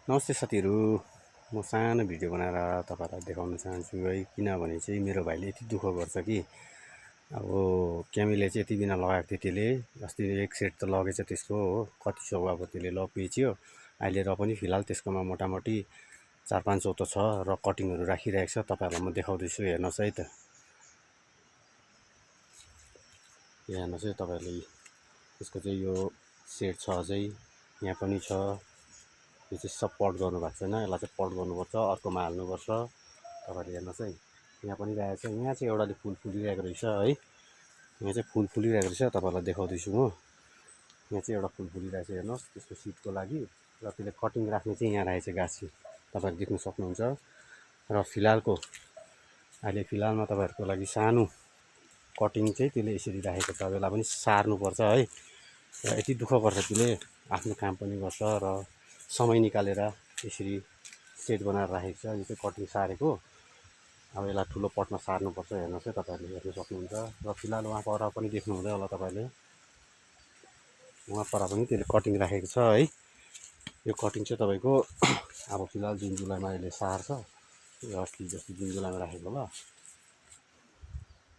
नमस्ते साथीहरू, म सानो भिडियो बनाएर तपाईँहरूलाई देखाउन चाहन्छु है। किनभने चाहिँ मेरो भाइले यति दुःख गर्छ कि अब क्यामीले चाहिँ यति बिना लगाएको थियो। त्यसले अस्ति एक सेट त लगेछ त्यसको हो, कति सौ अब त्यसले बेच्यो अहिले। र पनि फिलहाल त्यसकोमा मोटामोटी 4-5 सौ त छ र कटिङहरू राखिरहेको छ। तपाईँहरूलाई म देखाउँदैछु, हेर्नुहोस् है त। यहाँ हेर्नुहोस् है तपाईँहरूले, त्यसको चाहिँ यो सेट छ, अझै यहाँ पनि छ। यो चाहिँ सब पट गर्नुभएको छैन, यसलाई चाहिँ पट गर्नुपर्छ, अर्कोमा हाल्नुपर्छ। तपाईँहरूले हेर्नुहोस् है, यहाँ पनि राखेको छ। यहाँ चाहिँ एउटाले फुल फुलिरहेको रहेछ है, यहाँ चाहिँ फुल फुलिरहेको रहेछ। तपाईँहरूलाई देखाउँदैछु म। यहाँ चाहिँ एउटा फुल फुलिरहेको छ, हेर्नुहोस्। त्यसको सिटको लागि र त्यसले कटिङ राख्ने चाहिँ यहाँ राखेको छ गाँसी, तपाईँहरू देख्न सक्नुहुन्छ। र फिलहालको फिलहालमा तपाईँहरूको लागि सानो कटिङ चाहिँ त्यसले यसरी राखेको छ। यसलाई पनि सार्नुपर्छ है। र यति दुःख गर्छ त्यसले, आफ्नो काम पनि गर्छ र समय निकालेर यसरी सेट बनाएर राखेको छ। यो चाहिँ कटिङ सारेको। अब यसलाई ठुलो पटमा सार्नुपर्छ। हेर्नुहोस् है, तपाईँहरूले हेर्न सक्नुहुन्छ। र फिलहाल वहाँ पर पनि देख्नुहुँदै होला तपाईँले, वहाँ पर पनि त्यसले कटिङ राखेको छ है। यो कटिङ चाहिँ तपाईँको अब फिलहाल जुन जुलाईमा यसले सार्छ, यो अस्ति जस्तो जुन जुलाईमा राखेको होला,